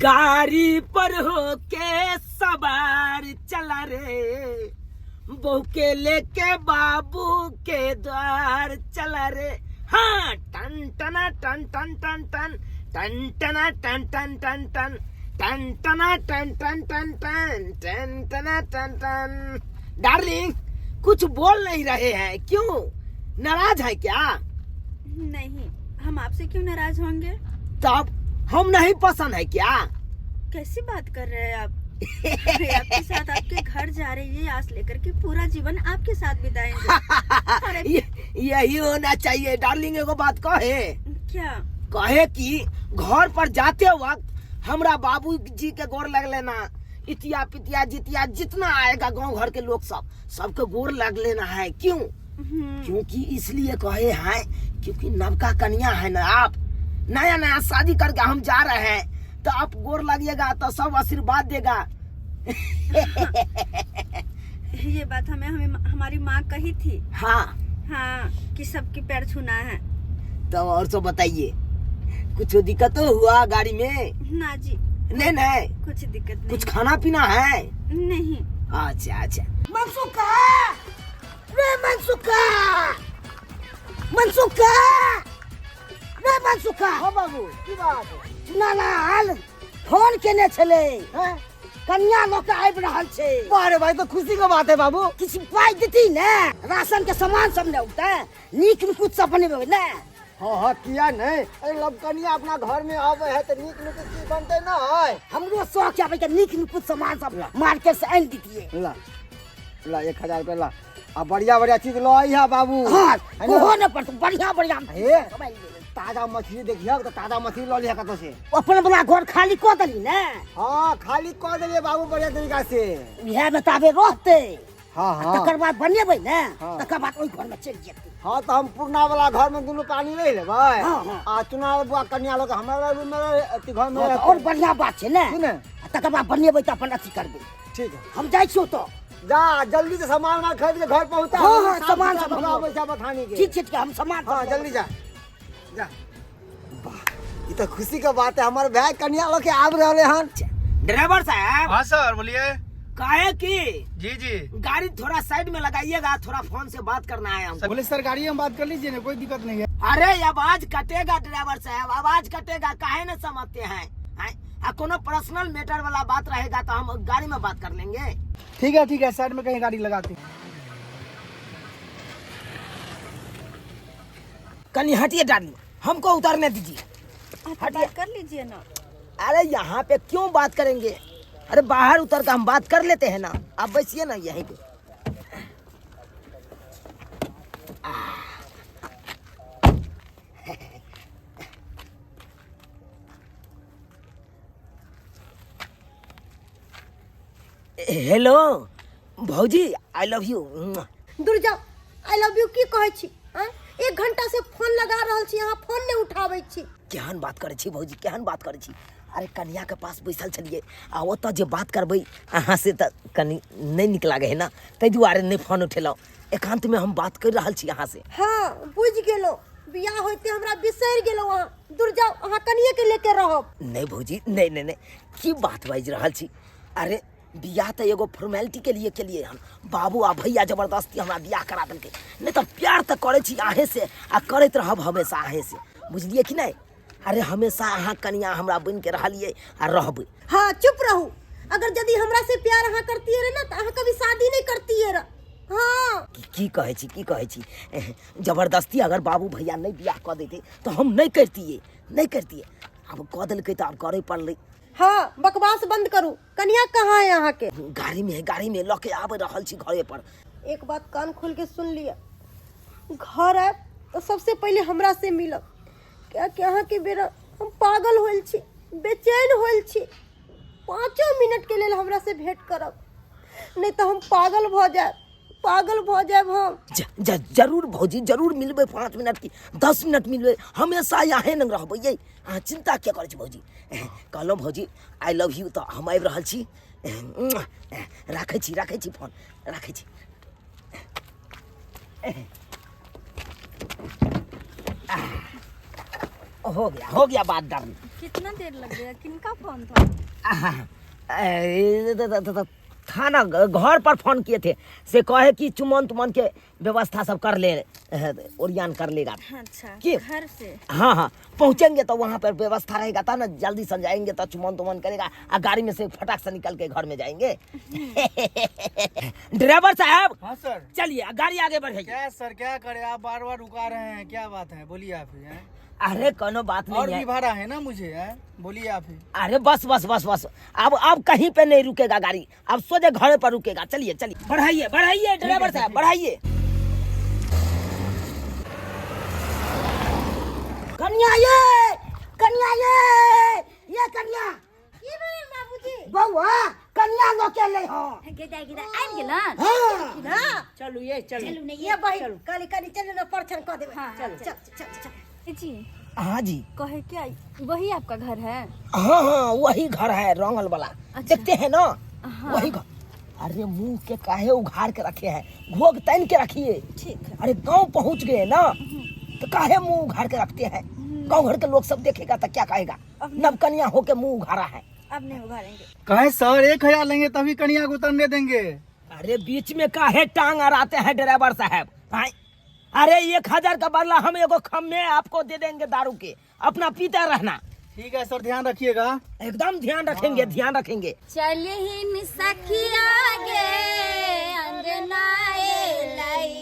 गाड़ी पर होके सवार चला रे, बहू के लेके बाबू के द्वार चला रे। हाँ, टन टना टन टन टन टन टन टना टन टन टन टन टन टना टन टन टन टन टन टना टन टन। डार्लिंग, कुछ बोल नहीं रहे हैं, क्यों नाराज है क्या? नहीं, हम आपसे क्यों नाराज होंगे? तब हम नहीं पसंद है क्या? कैसी बात कर रहे हैं आप? मैं आपके साथ आपके घर जा रही है आस लेकर कि पूरा जीवन आपके साथ बिताएंगे। अरे यही होना चाहिए डार्लिंग। एगो बात कहे? क्या? कहे कि घर पर जाते वक्त हमरा बाबूजी के गोर लग लेना, इतिया पितिया जितिया जितना आएगा गांव घर के लोग सब सबके गोर लग लेना है। क्यों? क्योंकि इसलिए कहे हैं क्योंकि नवका कन्या है ना, आप नया नया शादी करके हम जा रहे हैं, तो आप गोर लगिएगा तो सब आशीर्वाद देगा। ये बात हमें हमें हमारी माँ कही थी। हाँ। हाँ, कि सबके पैर छूना है। तो और सब बताइए, कुछ दिक्कत तो हुआ गाड़ी में? ना जी। नहीं नहीं, कुछ दिक्कत नहीं। कुछ खाना पीना है? नहीं। अच्छा अच्छा। मनसुखा रे, मनसुखा, मनसुखा रे, मनसुखा। हाँ बाबू, की बात? चुनालाल फोन केने छले, हैं? कन्या लऽ के आबि रहल छै। अरे भाई, तो खुशी के बात है बाबू। किछु पाइ देती ने, राशन के सामान सब ने उठते, नीक नुकुत सब बनेबै ने। हाँ हाँ, किया नहीं। अरे लवकनिया अपना घर में आवे है तो नीक नुकुत चीज बनते ना है। हमरो शौक आबै के नीक नुकुत सामान सब मार्केट से आनि दितियै। ला ला, 1000 रुपया ला, आ बढ़िया बढ़िया चीज लो आई है बाबू। हाँ। है ना? ओहो ने पड़तौ, बढ़िया बढ़िया। हे, ताजा मछली देखियो तो ताजा मछली लो लिया कतौ से। अपन वाला घर खाली कऽ देली ने? हाँ, खाली कऽ देलियै बाबू, बढ़िया तरीका से। इएह में ताबे रहते। हाँ हाँ। तकर बाद बनेबै ने, हाँ। तकर बाद ओहि घर में चलि जेतै। हाँ, तो हम पुरना वाला घर में दुनू पानी रहि लेबै। हाँ, हाँ। आ चुनाव बुआ कन्या लोग हमरा रूम में रह- अथी घर में हाँ, तऽ रहतै। और बढ़िया बात छै ने। की ने? आ तकर बाद बनेबै तऽ अपन अथी करबै। ठीक है। हम जाइ छियौ तऽ। जा, जल्दी से सामान उमान खरीद के घर पहुंचा। हाँ, हाँ, सामान सब हम हम आबै छै बथानी के। ठीक छै, ठीक छै, हम सामान सब हाँ, जल्दी जा जा। वाह, ई तो खुशी के बात है, हमारे भाई कन्या लोग के आब रहले हन। ड्राइवर साहब। हाँ सर, बोलिए। काहे की जी जी, गाड़ी थोड़ा साइड में लगाइएगा, थोड़ा फोन से बात करना है हमको। बोले सर, गाड़ी हम बात कर लीजिए ना, कोई दिक्कत नहीं है। अरे आवाज कटेगा ड्राइवर साहब, आवाज कटेगा, काहे न समझते हैं, हैं? आ कोनो पर्सनल मैटर वाला बात रहेगा तो हम गाड़ी में बात कर लेंगे। ठीक है ठीक है, साइड में कहीं गाड़ी लगाते हैं। कहीं हटिए डार्लिंग, हमको उतारने दीजिए। आप हटिए। बात कर लीजिए ना। अरे यहाँ पे क्यों बात करेंगे, अरे बाहर उतर कर हम बात कर लेते हैं ना, आप बैठिए ना यहीं पे। हेलो भौजी, I love you. दूर जाओ, I love you की कहै छी? आँय, एक घंटा से फोन लगा रहल छी, अहाँ फोन नहि उठाबै छी। केहन बात करै छी भौजी, केहन बात करै छी? अरे कन्या के पास बैसल छलियै आ ओतऽ जे बात करबै अहाँ से तऽ कनि नहि नीक लागै है ना, ताहि दुआरे नहि फोन उठेलहुँ। एकांत में हम बात कर रहल छी अहाँ से। हाँ बुझि गेलहुँ, बियाह होइते हमरा बिसरि गेलहुँ अहाँ। दूर जाओ, अहाँ कनिए के लेके रहब। नहीं भौजी, नहीं नहीं नहीं, की बात बाजि रहल छी? अरे बियाह तऽ एगो फॉर्मेलिटी के लिए केलिए हन, बाबू आ भैया जबरदस्ती हमरा बियाह करा देलकै, नहीं तऽ प्यार तऽ करै छी अहें से आ करैत रहब हमेशा अहें से, बुझलियै कि नहीं? अरे हमेशा अहाँ कनिया हमरा बनि के रहलियै आ रहबै। हाँ चुप रहू, अगर यदि हमरा से प्यार अहाँ करतियै रहे ना तऽ अहाँ कभी शादी नहीं करतियै रहे। हाँ। की कहै छी, की कहै छी? जबरदस्ती अगर बाबू भैया नहीं बियाह कऽ देते तऽ हम नहीं करतियै, नहीं करतियै, आब कऽ देलकै तऽ आब करै पड़लै। हाँ बकवास बंद करू, कनिया कहाँ है अहाँ के? गाड़ी में है, गाड़ी में लऽ के आबि रहल छी घरे पर। एक बात कान खोल के सुन लिअ, घर आयब तऽ सबसे पहिले हमरा से मिलब, कियाकि अहाँ के बेरा हम पागल होल छी, बेचैन होल छी। 5 मिनट के लेल हमरा से भेंट करब, नहीं तऽ हम पागल भऽ जायब, पागल भऽ जायब हम। जरूर भौजी, जरूर मिलबै, 5 मिनट की 10 मिनट मिलबै, हमेशा यहाँ नंग रहबै यै, अहाँ चिंता किया करै छी भौजी? कहलहुँ भौजी I love you, तऽ हम आबि रहल छी, राखै छी, राखै छी फोन, राखै छी। हो गया, हो गया बात डर। कितना देर लग गया? किनका फोन था? आहा, ए, थाना घर पर फोन किए थे, से कहे कि चुमन तुमन के व्यवस्था सब कर ले, ओरियान कर लेगा। अच्छा। के? घर से? हाँ हाँ, पहुंचेंगे तो वहाँ पर व्यवस्था रहेगा था ना, जल्दी से जाएंगे तो चुमन तुमन करेगा आ गाड़ी में से फटाक से निकल के घर में जाएंगे। ड्राइवर साहब। हाँ सर। चलिए गाड़ी आगे बढ़ाइए। क्या सर, क्या करे, आप बार बार रुका रहे हैं, क्या बात है, बोलिए आप ही, हैं? अरे कोनो बात और नहीं भी है। भाड़ा है ना मुझे, हैं? बोलिए आप ही। अरे बस बस बस बस, अब कहीं पे नहीं रुकेगा गाड़ी, अब सोझे घरे पर रुकेगा। चलिए चलिए, बढ़ाइए बढ़ाइए ड्राइवर साहब, बढ़ाइए। कन्या ये, कन्या ये, ये कन्या। की भेल बाबूजी? बौआ कन्या लऽ के अयलै हँ। गेदा गेदा आबि गेलन? हाँ। ना चलू ये चलू। चलू ने। ये बहिन कनी कनी चलू ना, परछन कऽ देबै। हाँ, चल चल चल चल। जी। हाँ जी। कहे क्या वही आपका घर है? हाँ हाँ, वही घर है रंगल वाला। अच्छा। देखते हैं ना। हाँ। वही घर। अरे मुंह के काहे उघाड़ के रखे हैं, घोग तन के रखिए। ठीक है। अरे गांव पहुंच गए ना तो काहे मुंह उघाड़ के रखते हैं, गांव घर के लोग सब देखेगा तो क्या कहेगा, नवकनिया होके मुंह उघाड़ा है। अब नहीं उघाड़ेंगे। कहे सर 1000 लेंगे तभी कन्या को उतरने देंगे। अरे बीच में काहे टांग अड़ाते हैं ड्राइवर साहब भाई। अरे 1000 का बदला हम एगो खम्मे आपको दे देंगे दारू के, अपना पीता रहना। ठीक है सर, ध्यान रखिएगा। एकदम ध्यान रखेंगे, ध्यान रखेंगे। चलहिन सखिया गे अंगनाए लाई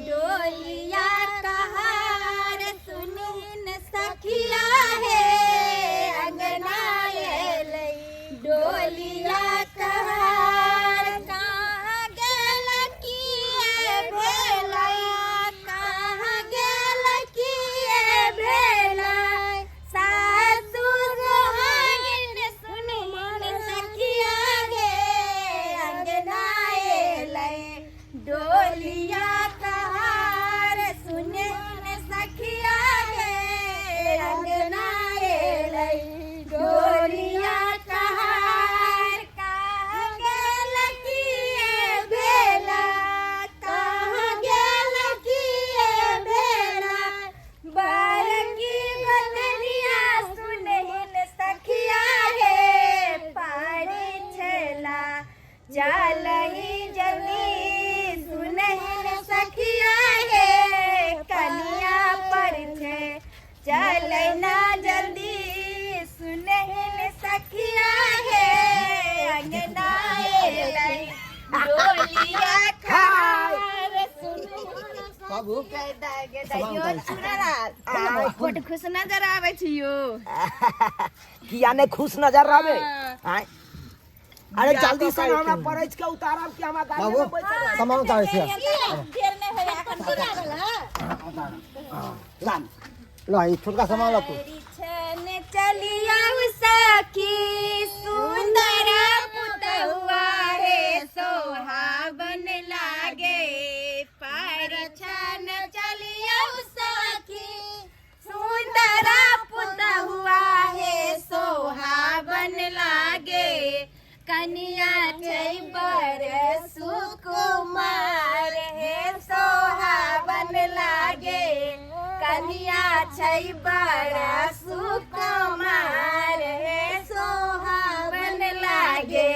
डोलिया कहार, सुनहिन सखिया हे अंगनाए लाई डोलिया कहार, कहाँ गेल किए भेलै, कहाँ गेल किए भेलै, सासु सोहागिन सुनहिन सखिया गे अंगनाए लै डोलिया कहार, सुनहिन सखिया गे अंगनाए लै डोलिया कहार, कहाँ गेल किए भेला, कहाँ गेल किए भेला, बड़की गोतनिया सुनहिन सखिया हे पारी छेला चलही जल्दी, सुनहिन सखिया हे कनिया पर छे चलै ना जल्दी, सुनहिन सखिया हे अंगना एलै डोलिया खार, सुनहिन। बाबू। गेदा गेदा यो चुनलाल बड खुश नजर आबै छी यो। किया ने खुश नजर रहे आय? अरे जल्दी से हमरा परैछ के उतारब कि हमरा गाड़ी बाबू में बैठल रहब। सामान उतारै छियै। देर नहि होय एखन। ला ला, ई छोटका सामान लऽ तू। छन चलिया सखी सुंदर पुतहुआ हे सोहावन लागे, पर छन चलिया सखी सुंदर पुतहुआ हे सोहावन लागे, कनिया छै बर सुकुमार हे सोहावन लागे, कनिया छै बर सुकुमार हे सोहावन लागे,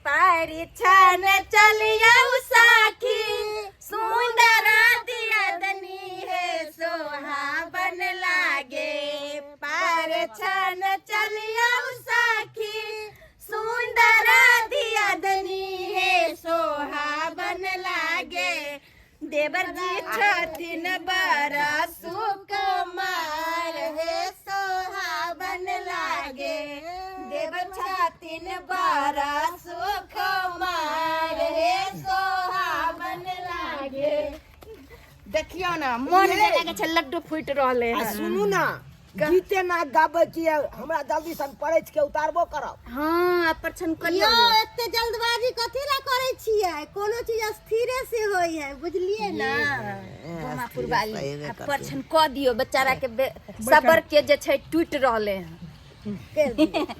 परिछन चलियौ सखी सुंदर दियदनी हे सोहावन लागे, परिछन चलियौ सखी सुंदर दियदनी हे सोहावन लागे, देवर जी छथिन बड़ा सुकुमार हे सोहावन लागे, देवर छथिन बड़ा सुकुमार हे सोहावन लागे। देखियौ ना मन जे लागे छै लड्डू फूटि रहलै आ हन। सुनू ना, गीते ना गाबै की हमरा जल्दी सन परैछ के उतारबो करब। हाँ परछन यौ करियौ। एते जल्दबाजी कथी ला करै छियै? कोनो चीज स्थिरे से होइ है, बुझलियै ना? गोमापुर वाली आ परछन कऽ दियौ बेचारा के, सबर के जे छै टूटि रहलै हन।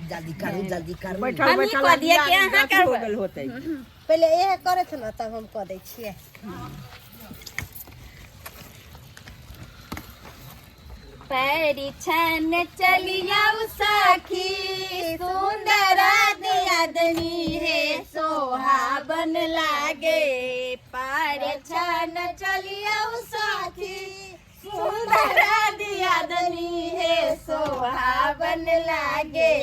जल्दी करू जल्दी करू। हमही कऽ दियै कि अहाँ करबै? पहिले इहे करै छै ने, तब हम कऽ दै छियै। परिछन चलिया सखी सुंदर दियादनी हे सोहाबन लागे। परिछन चलिया सखी सुंदर दियादनी हे सोहाबन लागे।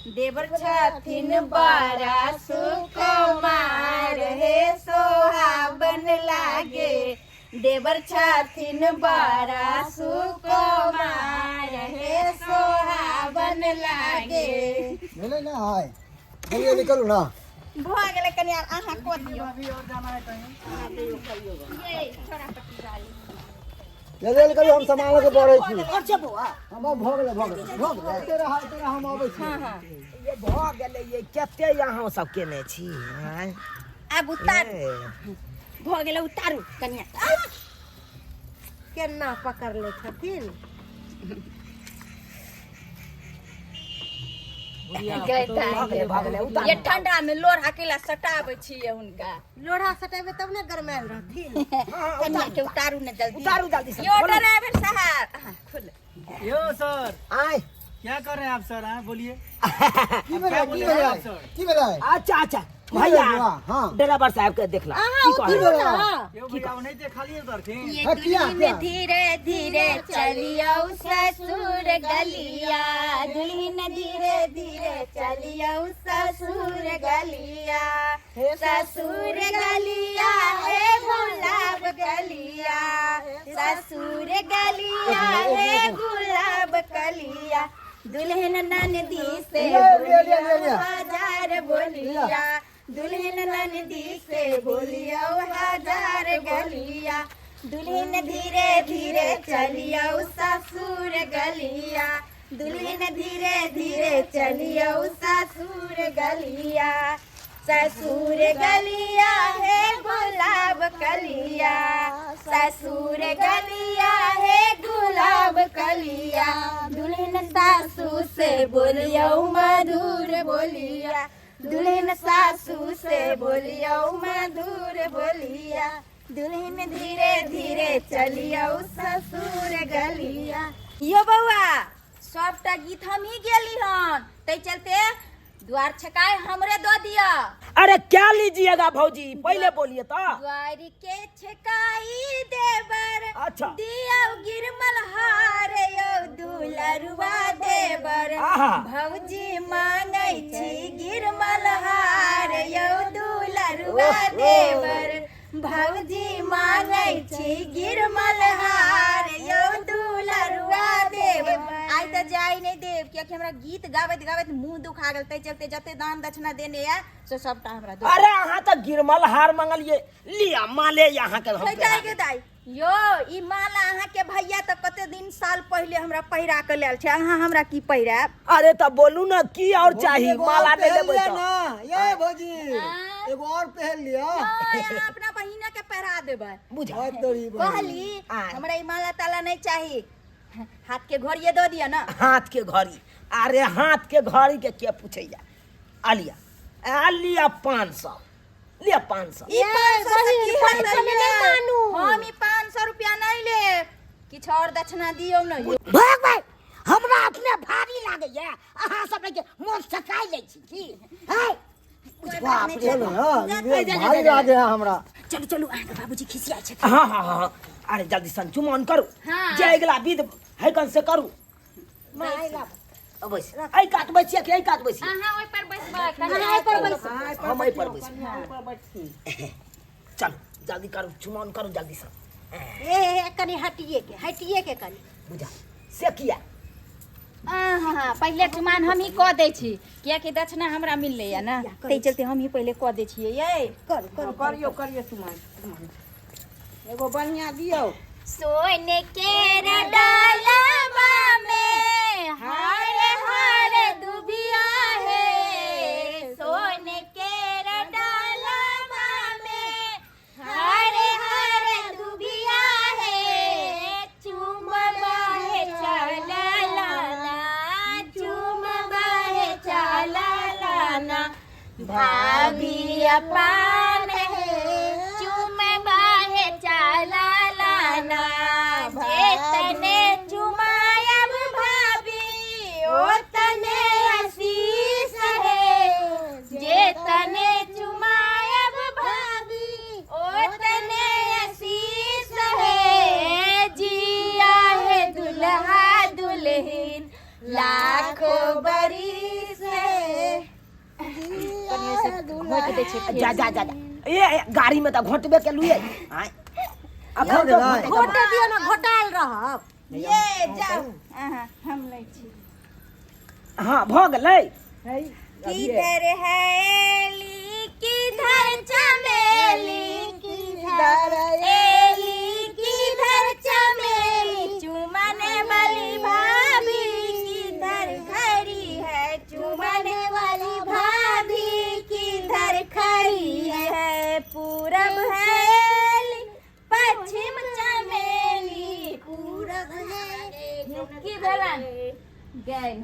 देवर छथिन बड़ा सुकुमार हे सोहाबन लागे। देवर छथिन बड़ा सुकुमार हे सोहाबन लागे। भेलै ने आइ जल्दी निकलू ना। भऽ गेलै कनि आब अहाँ कऽ दियौ। अभी और जाना है कहीं? ये छोड़ा पट्टी वाली। जल्दी निकलू, हम सामान लऽ के बढ़ै छी। अच्छा बौआ। हम भऽ गेलै, भऽ गेलै, भऽ गेलै। तेरा तेरा हम अबै छी। ये भऽ गेलै, ये कते अहाँ सब केने छी आँय? आब उतारू। ए, भऽ गेलै, उतारू कनिया। केना पकड़ले छथिन। भऽ गेलै, भऽ गेलै, उतारू। ये ठंडा में लोढ़ा केला सटाबै छियै हुनका। लोढ़ा सटेबै तब ने गरमायल रहथिन। कनिया के उतारू ने जल्दी। उतारू जल्दी से। यो ड्राइवर साहब, अहाँ खोल। यो सर। आय। क्या कर रहे हैं आप सर? हाँ बोलिए। की भेलै, क्या की बोले भेलै आप सर? की भेलै? अच्छा अच्छा की भैया, भेलै बौआ? हाँ। ड्राइवर साहब के देखला अहाँ की उतरू कहले? ना। यो भैया नहीं थे खाली उतरथिन। ये हाँ, किया, दुल्हन किया? धीरे धीरे चलियो ससुर गलिया, दुल्हन धीरे धीरे चलियो ससुर गलिया, ससुर गलिया हे गुलाब गलिया, ससुर गलिया हे गुलाब कलिया। दुल्हन ननदी से लिया, लिया, लिया, लिया, लिया। हजार बोलिया, दुल्हन ननदी से बोलियो हजार गलिया। दुल्हन धीरे धीरे चलियो ससुर गलिया, दुल्हन धीरे धीरे चलियो ससुर गलिया, ससुर गलिया हे गुलाब कलिया, ससुर गलिया हे गुलाब कलिया। दुल्हन सासू से बोलियो मधुर बोलिया, दुल्हन सासू से बोलियो मधुर बोलिया। दुल्हन धीरे धीरे चलियो ससुर गलिया। यो बौआ, सबटा गीत हम ही गेली हन, तै चलते द्वार छकाय हमरे दो दिया। अरे क्या लीजिएगा भौजी, पहले बोलिए तो। द्वार के छकाई देवर। अच्छा। दिया गिरमल हार यो दुलरुआ देवर। आहा। भौजी मांगै छी गिरमल हार यो दुलरुआ देवर। भौजी मांगै छी गिरमल हार यो दुलरुआ देवर। आइ तऽ जाय नहि देब, कियाकि हमरा गीत गाबैत गाबैत मुंह दुखा गेल, ताहि चलते जते दान दक्षिणा देने या से सबटा हमरा दो। अरे अहाँ तऽ गिरमल हार मंगलिए, लिया माले यहाँ के हम दाइ गे दाइ, यो ई माला अहाँ के भैया तऽ कते दिन साल पहिले हमरा पहिरा के लेल छै, अहाँ हमरा की पहिरायब? अरे तऽ बोलू ना की और चाही, एगो और माला नहीं पहन लेबै लिअ तऽ। ना ये भौजी, एगो और पहन लिअ। नहि, अहाँ अपना बहिना के पहिरा देबै। बुझा बहुत तोरी बहिन। कहली आय। हमरा ई माला ताला नहीं चाही, हाथ के घड़िए दऽ दिअ ना। हाथ के घड़ी? अरे हाथ के घड़ी के के पूछैया। आलिया आलिया 500 लिया, 500। ई 500 से की बहिन, होतै? 500 में नहि मानू। हम ई 500 रुपया नहीं लेब, किछु और दक्षिणा दियौ ने। भाग भाई, हमरा अपने भारी लागैया, अहाँ सब के मोन सकाइ लै छी की है? बाप रे, चलू ना, ये भारी लागे है हमरा। चलू चलू, अहाँके बाबूजी खिसियाइ छथिन। हाँ हाँ हाँ हाँ, अरे जल्दी सन चुमान करू। हाँ। जे अगिला विध है कन से करू। बैस, एहि कात बैसिए कि एहि कात बैसिए? अहाँ ओहि पर बैसबै। अहाँ एहि पर बैसबै। हम एहि पर बैसबै। चलू जल्दी करू, चुमान करू जल्दी से। ए ए, कनि हटिए के, हटिए के कनि। बुझा से किया? हाँ, पहिले चुमान हम ही कऽ दै छी, कियाकि दक्षिणा हमरा मिललै या ना, ताहि चलते हम ही पहिले कऽ दै छियै। ये करू करू। करियो करियो सुमान, एगो बढ़िया दियौ। सोने के डालवा में हर हर दुबिया है, सोने के डालवा में हर हर दुबिया है। चुमबा है चला लाना, चुमबा है चला लाना, भाभी अपान है, चुमबा है चला लाना। जेतने चुमाया घोटि दै छै फेर। जा जा जा जा। ए ए, गाड़ी में तऽ घोटबे केलू ये आँय। अखन तो घोटे घोटे दियौ ने घोटायल रहब ये जाउ अहाँ हम लै छी हाँ भऽ गेलै किधर है एली किधर चमेली किधर एली किधर चमेली चुमाने वाली भाभी किधर खड़ी है चुमाने वाली भाभी किधर खड़ी है पूरब है एली पश्चिम चमेली पूरब है की भेलन गैल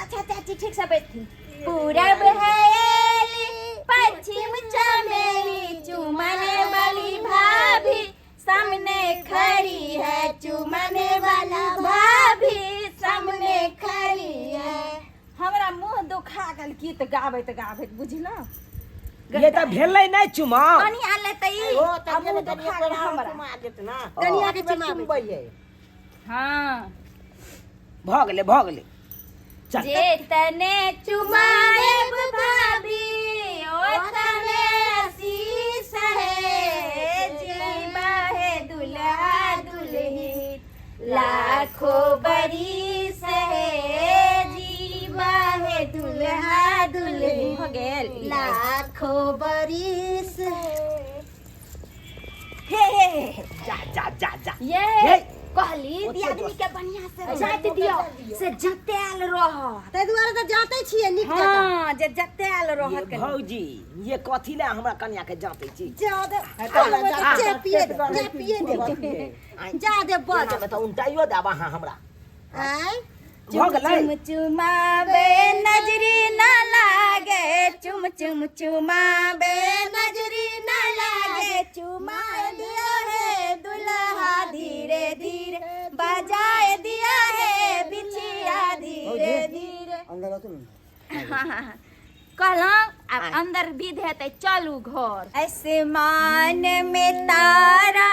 अच्छा चाची ठीक से बैठी पूरब है एली पश्चिम चमेली चुमाने वाली भाभी सामने खड़ी है चुमाने वाला भाभी सामने खड़ी है हमरा मुंह दुखा गेल गीत गाबैत गाबैत बुझलहुँ ये तऽ भेलै नहि चुमाव कनी आले त ई ओ आ तऽ मुंह दुखा गेल हमरा ना कनिया के चुमाबै हाँ भऽ गेलै भऽ गेलै चल जे तने चुमाएब भाभी ओ तने आशीष है जीवा है दुल्हा दुल्ही लाखों बरिस है जीवा है दुल्हा दुल्ही हो गेल लाखों बरिस हे हे हे जा जा जा जा ये हे। कहली दियादनी के बढ़िया से जात दियो से जतायल रह ताहि दुआरे तऽ जाते छियै नीक जकाँ हाँ जे जतायल ये रहत कनी। भौजी ये कथी ले हमरा कनिया के जाते छी जा दे चाय पिए दे चाय पिए दे जा दे बज एना में तऽ उल्टाइयो देब अहाँ हमरा आँय भऽ गेलै चुम चुमाबे नजरी न लागे चुम चुम चुमाबे नजरी न लागे चुमा दिया है दुल्हा धीरे धीरे बजाए दिया है बिछिया धीरे धीरे अंदर रहतु ने हाँ हाँ हाँ कहलहुँ आब अंदर विध हेतै चलू घर आसमान में तारा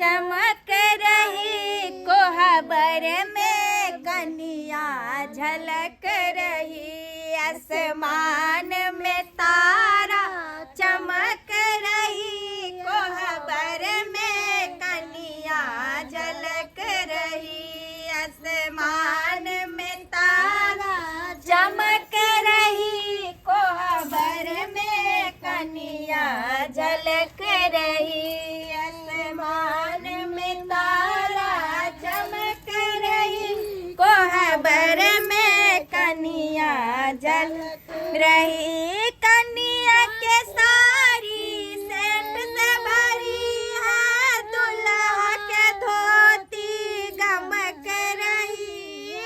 चमक रही कोहबर में कनिया झलक रही आसमान में तारा चमक रही कोहबर में कनिया झलक रही आसमान में तारा चमक रही कोहबर में कनिया झलक रही आसमान में तारा चमक रही कोहबर में कनिया झलक रही कनिया के साड़ी सेंट से भरी है दुल्हा के धोती गमक रही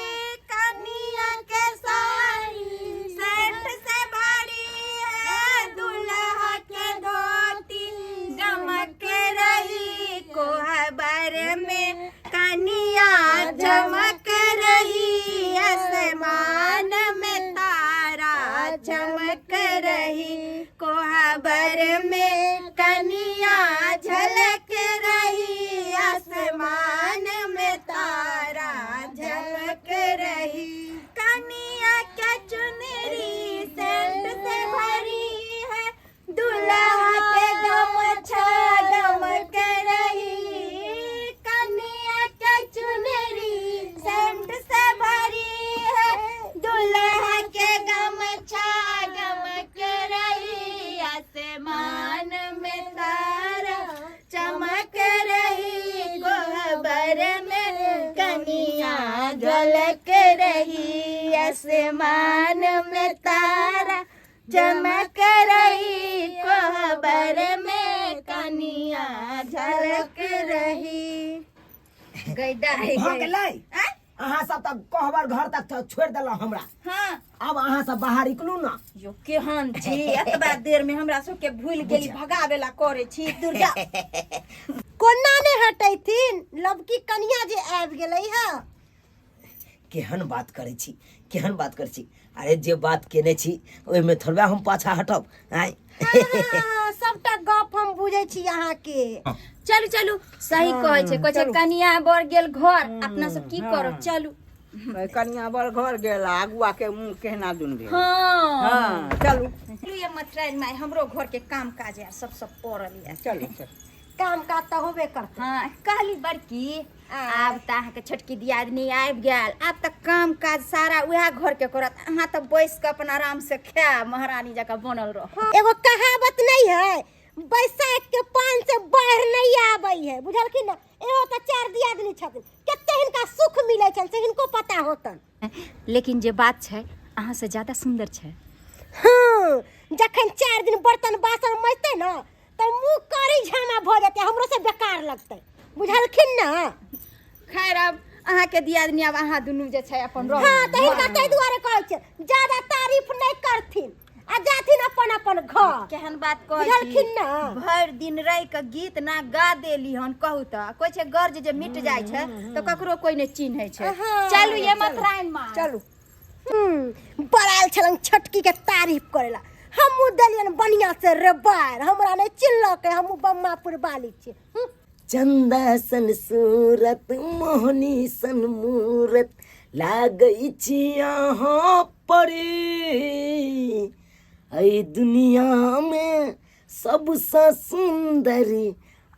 कनिया के साड़ी सेंट से भरी है दुल्हा के धोती गमक रही कोहबर में कनिया चमक रही आसमान में तारा चमक रही कोहबर में कनिया झलक रही आसमान में तारा झलक रही कनिया के चुनरी सेंट से भरी है दुल्हा के गमछा गमक रही कनिया के चुनरी सेंट से भरी है दुल्हा के गमछा गमक रही आसमान में तारा चमक रही कोहबर में कनिया झलक रही आसमान में तारा चमक रही कोहबर में कनिया झलक रही गैदा है भऽ गेलै अहाँ सब तऽ कोहबर घर तक तऽ छोड़ि देलहुँ हमरा हाँ आब अहाँ सब बाहर निकलू ने यो केहन छी एतबा देर में हमरा सबके भूल गेली भगावे ला करे छी दुर्गा कोना ने हटेथिन लवकी कनिया जे आबि गेलै हँ केहन बात करै छी केहन बात करै छी अरे जे बात केने छी ओहिमे थोड़बे हम पाछा हटब आँय हाँ, सबटा गप हम बुझै छी अहाँके चलू चलू सही कहै छै कहै छै कनिया बर गेल घर अपना सब की करब चलू कनिया बर घर गेल आ अगुआ के मुँह केहना दुन भेल। हाँ। हाँ, चलू। ये मथराइन माय, हमरो घर के काम काज यार सब सब पड़ल या। चलू चलू। काम काज तऽ होबे करतै। हाँ, कहली बड़की, आब तऽ अहाँके छोटकी दियादनी आबि गेल, आब तऽ काम काज सारा उएह घर के करत, अहाँ तऽ बैस कऽ अपन आराम से खायब, महारानी जकाँ बनल रहब। एगो कहावत नहीं है, बैसाख के पान से बाढ़ नहीं आबै है, बुझलखिन ना? एहो तऽ चारि दियादनी छथिन, कते हिनका सुख मिलै छनि से हिनको पता होतन। लेकिन जे बात छै, अहाँ से ज्यादा सुंदर छै। हाँ, जखन 4 दिन बर्तन बासन मजतै ना तऽ मुँह कारी झामा भऽ जेतै, हमरो से बेकार लगतै, बुझलखिन ना? खैर, आब अहाँके दियादनी, आब अहाँ दुनू जे छै अपन रहू। हाँ, तऽ हिनका ताहि दुआरे कहै छियै ज्यादा तारीफ नहि करथिन आ जाथिन अपन अपन घर। केहन बात कहै छी? बुझलखिन ना? भरि दिन रहि कऽ गीत ना गा देली हन। कहू तऽ, कोइ छै गर्ज जे मिट जाइ छै तऽ ककरो कोइ नहि चिन्है छै। हाँ, चलू ये मथराइन माँ, चलू। बड़ायल छलन छोटकी के तारीफ करेला, हमहूँ देलियन बढ़िया से रे बार, हमरा नहीं चिल्लकै, हमहूँ बम्मापुर बाली छी। चंदा सन सूरत, मोहनी सन मूरत, लागै छी अहाँ परी। एहि दुनियामे सबसँ सुन्दरी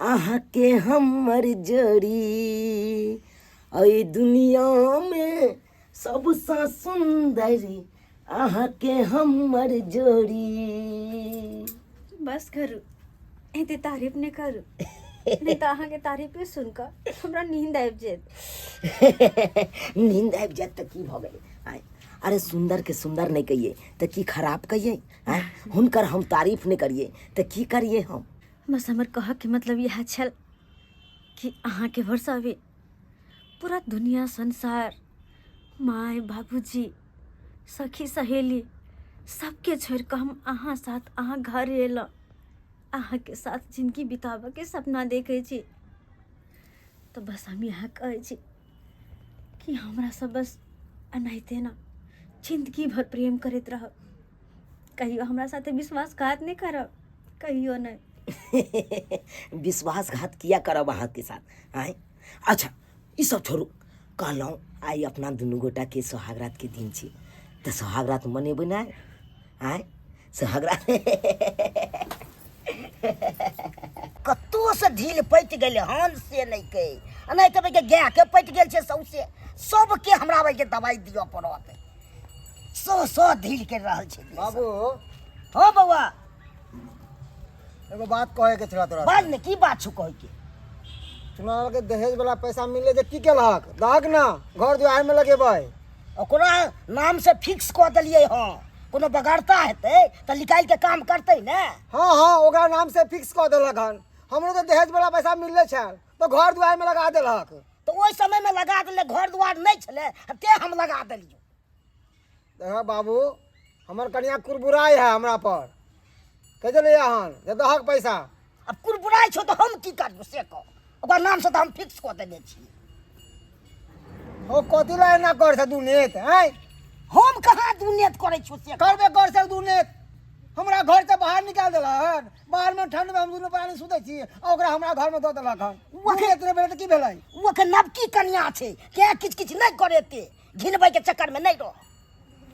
अहाँके हमर जोड़ी। एहि दुनियामे सबसँ सुन्दरी अहाँके हमर जोड़ी। बस करू, एते तारीफ नहि करू, नहि तऽ अहाँके तारीफे सुनि कऽ हमरा नींद आबि जायत। नींद आबि जायत तऽ की भऽ गेलै? आँय, अरे सुन्दर के सुन्दर नहि कहियै तऽ की खराब कहियै? आँय, हुनकर हम तारीफ नहि करियै तऽ की करियै हम? बस हमर कहऽके मतलब इएह छल कि अहाँके भरोसा भी पूरा दुनिया संसार, माय बाबूजी, सखी सहेली सबके छोड़ि कऽ हम अहाँ साथ अहाँ घर एलहुँ, अहाँके साथ जिन्दगी बिताबऽके सपना देखै छी। तऽ बस हम इएह कहै छी कि हमरा सब बस एनाहिते ने जिन्दगी भर प्रेम करैत रहब, कहियो हमरा साथे विश्वासघात नहि करब, कहियो नहि। विश्वासघात किया करब अहाँके साथ? आँय, अच्छा ई सब छोड़ू, कहलहुँ आइ अपना दुनू गोटाके सोहागरातके दिन छी, तऽ सोहागरात मनेबै ने? आँय, सोहागरात। कतहुसँ ढील पटि गेलै हन से नहि कहि, आ नहि तऽ के गायके पटि गेल छै सौँसे, सबके हमरा के दवाइ दिअ पड़त। सौ सौ ढील करि रहल छै देह बाबू। सब। हँ बौआ। एगो बात कहे के छला तोरा। बाज ने, की बात छौ कहे के? चुनाव के दहेज वाला पैसा मिलले जे की केलहक? दहक ना घर दुआर में लगेबै। ओकरा नाम से फिक्स कऽ देलियै हँ, कोनो बगड़ता हेतै तऽ निकालि के काम करतै ने। हाँ हाँ, ओकरा नाम से फिक्स कऽ देलक हन। हमरो तऽ दहेज वाला पैसा मिलले छल तऽ घर दुआर में लगा देलक। तऽ ओहि समय में लगा देले, घर दुआर नहि छलै ते हम लगा देलियै। देखऽ बाबू, हमर कनिया कुरबुराइ है हमरा पर, कहि देलियै हन जे दहक पैसा। अब कुरबुराइ छौ तऽ हम की करबो से कह, ओकरा नाम से तऽ हम फिक्स कऽ देने छी। ओ कथी ला एना कर छै दुनेत? आँय, हम कहाँ दुनेत करै छियौ से कह। करबे कर छै दुनेत, हमरा घर से बाहर निकाल देलक, बाहर में ठंड में हम दुनू प्राणी सुतै छी आ ओकरा हमरा घर में दऽ देलक हन। दुनेत नहि भेलै तऽ की भेलै? ओ अखन नवकी कनिया छै, तें किछु किछु नहि करेतै, घिनबै के चक्कर में नहि रह।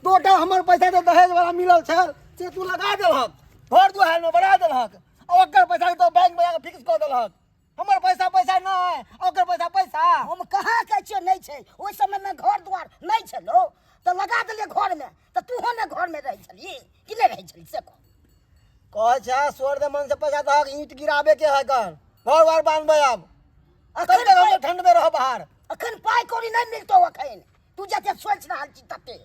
टोटल हमर पैसा जे दहेज वाला मिलल छल से तू लगा देलहक, घर दुआर में बढ़ा देलहक, आ ओकर पैसा तो बैंक में जाके फिक्स कऽ देलहक। हमर पैसा पैसा नहि, ओकर पैसा पैसा। हम कहाँ कहै छियौ नहि छै, ओहि समय में घर दुआर नहि छलौ तऽ लगा देलियै घर में, तऽ तूहो ने घर में रहै छलही कि नहि रहै छलही से कह। कहै छै स्वर्ग मन से पैसा दहक, ईंट गिराबे के है, घर घर वार बांधबै आब। अखन कब तक हम ठंड में रहब बाहर? अखन पाइ कौड़ी नहि मिलतौ अखन, तू जते सोचि रहल छी तते।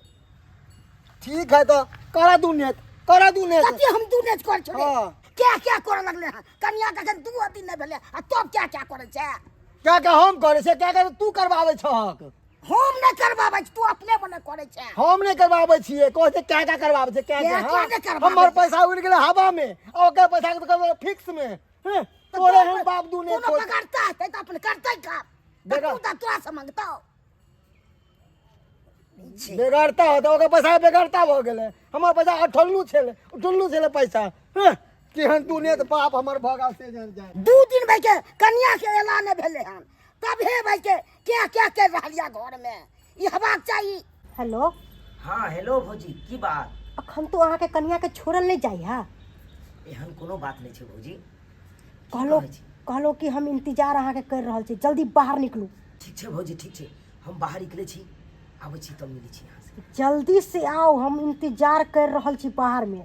ठीक है तऽ करा दू नेत, करा दू नेत। कते हम दू नेत कर छोड़े? हाँ। क्या क्या करऽ लगले हन? कनिया के अखन 2 दिन नहि भेलै आ तब क्या क्या करै छै? क्या क्या हम करै छै, क्या क्या तू करबाबै छहक? हम नहि करबाबै छी, तू अपने मने करै छै। हम नहि करबाबै छियै, कहै छै क्या क्या करबाबै छै, क्या क्या क्या। क्या हाँ। नहि करबाबै हमर छै? पैसा उड़ि गेलै हवा में आ ओकर पैसा के तऽ फिक्स में। हैं, तोरे हम बाप दू नेत कोनो खोज। बगड़ता हेतै तऽ अपन करतै काम, तऽ बेगर- तू तऽ तोरा से मंगतौ। बेगरता होतै, ओकर पैसा बेगरता भऽ गेलै, हमर पैसा अठल्लू छलै, उठल्लू छलै पैसा। हैं, केहन तू ने तऽ बाप हमर भऽ गेल से जान जाए। 2 दिन भाई के कनिया के एला नहि भेलै हन तबहे भाई के क्या क्या कर रहल या घर में। ई हेबाक चाही। हेलो। हाँ हेलो भौजी, की बात? अखन तो अहाँके कनिया के छोड़ल नहीं जाइ है। एहन कोनो बात नहीं छै भौजी। कहलो कहलो कि हम इंतजार अहाँके कर रहल छी, जल्दी बाहर निकलू। ठीक छै भौजी, ठीक छै, हम बाहर निकले छी, आबै छी तब मिलै छी अहाँ से। जल्दी से आओ, हम इंतजार कर रहल छी बाहर में।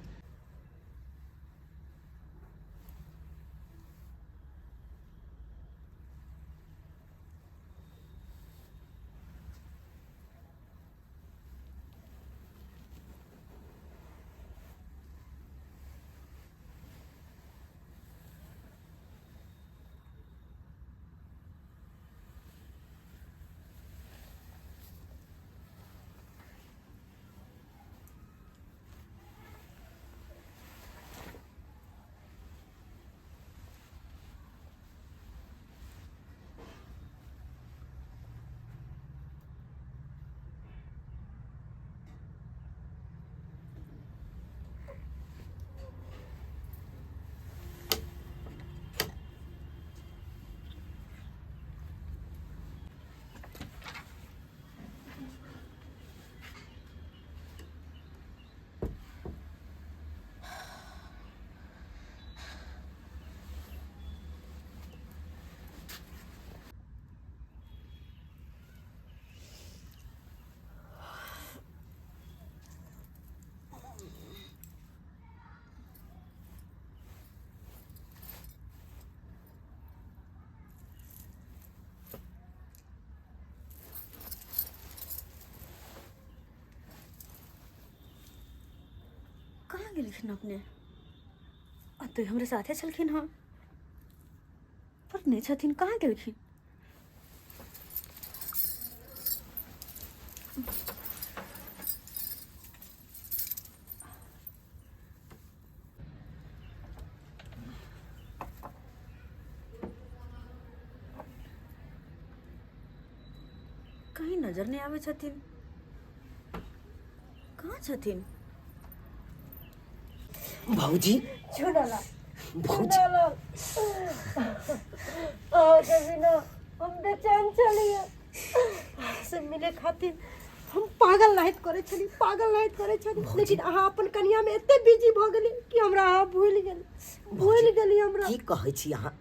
कहाँ गेलखिन अपने? आ तो हमरे साथे छलखिन हँ, पर नहि छथिन, कहाँ गेलखिन? कहीं नजर नहि आबै छथिन, कहाँ छथिन? भौजी, चुनाला भौजी, अहाँके बिना हम बेचैन छलियै। से मिले खातिर हम पागल नाहित करै छली, पागल नाहित करै छली, लेकिन अहाँ अपन कनिया में एते बिजी भऽ गेली कि हमरा अहाँ भूलि गेली, भूलि गेली हमरा। की कहै छी अहाँ,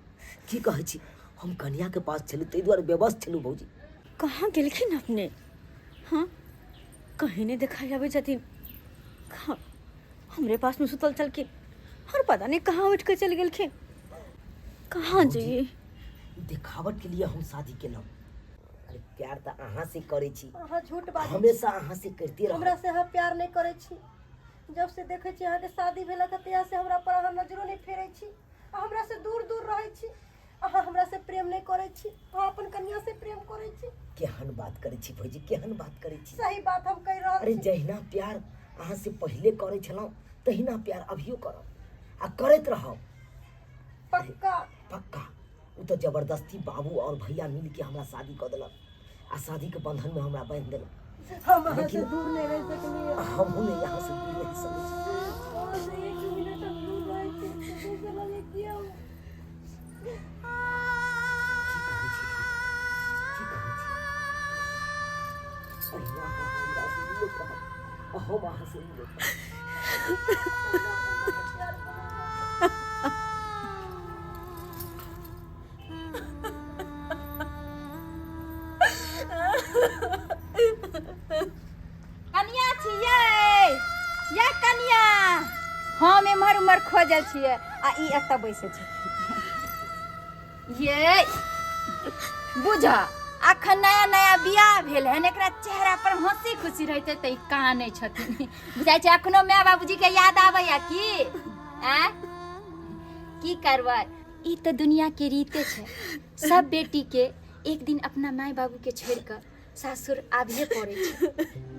की कहै छी? हम कनिया के पास छलहुँ ताहि दुआरे व्यवस्थ छलहुँ भौजी। कहाँ गेलखिन अपने? हाँ, कहीं नहि देखाइ आबै छथिन। कहाँ हमरे पासमे सुतल छलखिन और पता नहीं कहाँ उठि कऽ चलि गेलखिन। कहाँ जइए? देखावट के लिए हम शादी केलहुँ। अरे प्यार तऽ अहाँ से करै छी। अहाँ झूठ बाजै छी। हमेशा अहाँ से करिते रहब। हमरा से अहाँ प्यार नहि करै छी। जब से देखै छी अहाँके शादी भेलक तहिया से हमरा पर अहाँ नजरो नहि फेरै छी, हमरा से दूर दूर रहै छी। अहाँ हमरा से प्रेम नहि करै छी, अहाँ अपन कन्या से प्रेम करै छी। केहन बात करै छी भौजी, केहन बात करै छी? सही बात हम कहि रहल अरे छी। जहिना प्यार अहाँ से पहिले करै छलहुँ तहिना प्यार अभियो करब आ करैत रहब। पक्का? पक्का। ओ तऽ जबरदस्ती बाबू और भैया मिल के हमरा शादी कऽ देलक आ शादी के बंधन में हमरा बांधि देलक। हम अहाँ से लेकिन दूर नहि रहि सकलियै। हमहूँ नहि यहाँ से दूर रहि सकै छी। अहाँ से एक मिनट हम दूर रहै छी तऽ ऐसा लगै कि हम की कहै छी, की कहै छी? अहिना अहाँ हमरा से मिलैत रहब आ हम अहाँ से मिलैत रहब। कनिया छियै या कनिया? हम एम्हर उम्हर खोजल छियै आ ई एतऽ बैसे छै। ये बुझ, अखन नया नया बियाह भेल हन, एकरा चेहरा पर हंसी खुशी रहते तऽ ई कानै छथिन। बुझाइ छै अखनो माय बाबूजी के याद आबैया की? आँय, की करबै, ई तऽ दुनिया के रीते छै। सब बेटी के एक दिन अपना माय बाबू के छोड़ि कऽ सासुर आबिए पड़ै छै,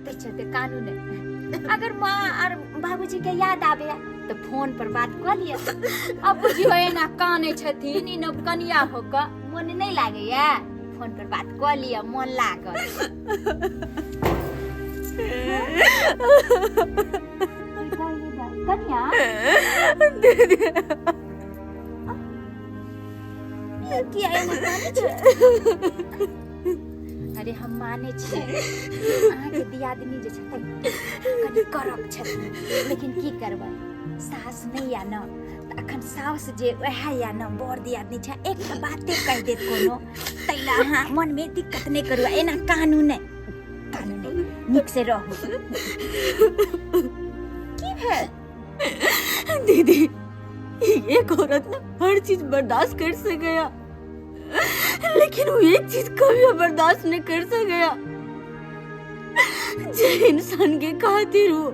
ताहि चलते कानू नहि। अगर माँ आर बाबूजी के याद आबे तऽ फोन पर बात कऽ लिअ। अब बुझियो एना कानै छथिन ई नव कनिया हो कऽ मोन नहि लागैया? फोन पर बात कऽ लिअ, मोन लागत। कनिया दीदी, किया एना कानै छै? अरे हम मानै छियै अहाँके दियादनी जे छथिन कनि कड़क छथिन, लेकिन की करबै, सास नहि या न, तऽ अखन साउस जे वएह या न, बड़ दियादनी छै, एकटा बाते कहि देत कोनो, ताहि लए अहाँ मनमे दिक्कत नहि करू, एना कानू नहि, कानू नहि, नीक से रहू। की भेल दीदी? एक औरत ना हर चीज बर्दाश्त कर सकेया, लेकिन वो एक चीज कभी बर्दाश्त नहीं कर सकेया, जे इंसान के खातिर वो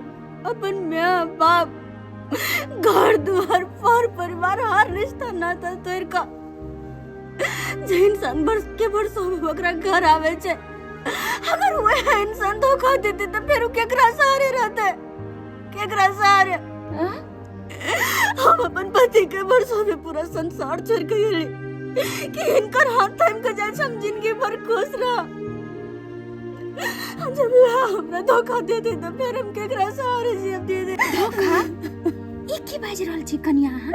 अपन माँ बाप, घर द्वार, पर परिवार, हर रिश्ता नाता तोड़ का, जे इंसान बरस के बरसों में ओकरा घर आवे छे, अगर वह इंसान धोखा देते तो फिर वो केकरा सहारे रहते, केकरा सहारे? हम अपन पति के बरसों में पूरा संसार छोड़ के गेली कि इनकर हाथ थाम के जाए हम जिंदगी भर खुश रह। जब वह हमरा धोखा दे दे तो फिर हम केकरा सहारे जियब दीदी? धोखा? ई की बाजि रहल छी कनिया अहाँ?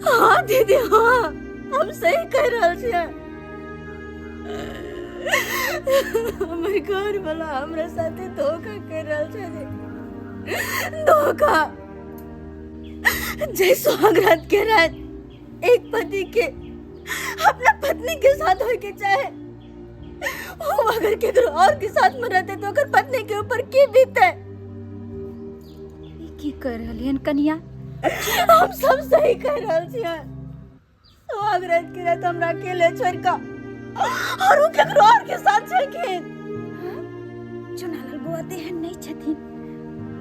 हाँ दीदी, हाँ, हम सही कह रहल छियै। हमर घर वाला हमरा साथे धोखा कर रहल छै, धोखा। जय सुहागरात के रात एक पति के अपना पत्नी के साथ होए के चाहे, वो अगर केकरो और के साथ में रहते तो ओकर पत्नी के ऊपर की बीते? ई की कर रहलियन कनिया? हम सब सही कह रहल छियै। सुहागरात के रात हमरा अकेले छोड़ के और वो केकरो और के साथ छलखिन। चुनालाल बौआ तऽ एहन नहि छथिन,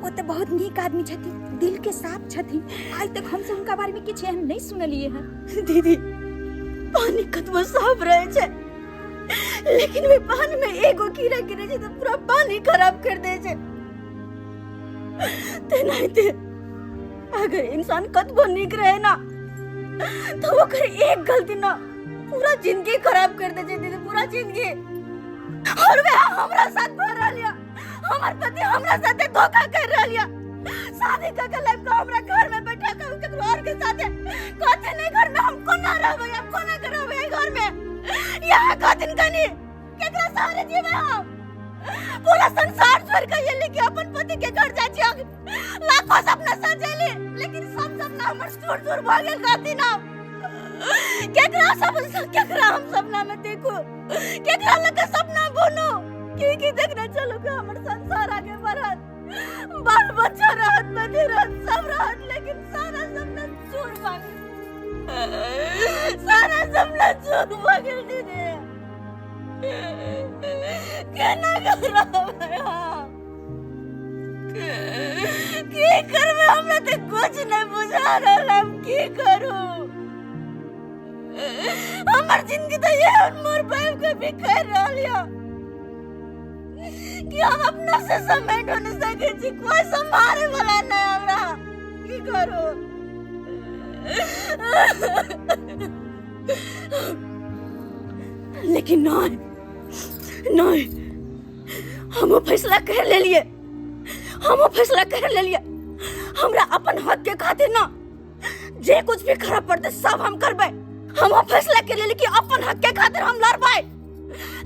ओ तऽ बहुत नीक आदमी छथिन, दिल के साफ छथिन। आइ तक हमसब हुनका बारे में किछु एहन नहि सुनलियै हँ। दीदी, पानी कतबो साफ रहे छै, लेकिन ओहि पानी में एगो कीड़ा गिरे छै तऽ पूरा पानी खराब कर दे छै। तेनाहिते अगर इंसान कतबो नीक रहे ना, तो ओकर एक गलती ना पूरा जिंदगी खराब कर दे छै दीदी, पूरा जिंदगी। और वह हमरा साथ भर रहल या, हमर पति हमरा साथे धोखा कर रहल या। शादी कर के लाइफ को हमरा घर में बैठा के केकरो और के साथे कहते नहीं घर में हम कोना रहबै, हम कोना के रहबै एहि घर में? यहाँ कहथिन कनी केकरा सहारे जीवे हम? पूरा संसार छोड़ के ये लेके अपन पति के घर जाय छी, लाखों सपना सजेली, लेकिन सब सपना हमर चूर चूर भऽ गेल। कहथिन हम केकरा सब, केकरा हम सपना में देखू, केकरा लग के सपना बुनू? की की देखने चलू के हमर संसार आगे बढ़त, बाल बच्चा रहत, पति रहत, सब रहत, लेकिन सारा सपना चूर भऽ गेल, सारा सपना चूर भऽ गेल दीदी। केना करबै हम, की करबै? हमरा तऽ कुछ नहि बुझा रहल हम की करू। हमर जिंदगी तऽ ये मोर पाइप के बिखर रहल यऽ कि हम अपना से समेट नहीं सके छी, कोई संभाले वाला नहीं हमरा। की करू? लेकिन नहीं नहीं, हम फैसला कर लेलिए, हम फैसला कर लेलिए। हमरा अपन हक के खातिर ना जे कुछ भी करऽ पड़तै सब हम करबै। हम फैसला कर लेलिए कि अपन हक के खातिर हम लड़बै,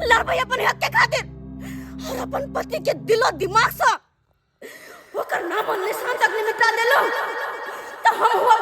लड़बै अपन हक के खातिर, और अपन पति के दिलो दिमाग से ओकर नाम और निशान तक नहीं मिटा देलहुँ तो हम हुआ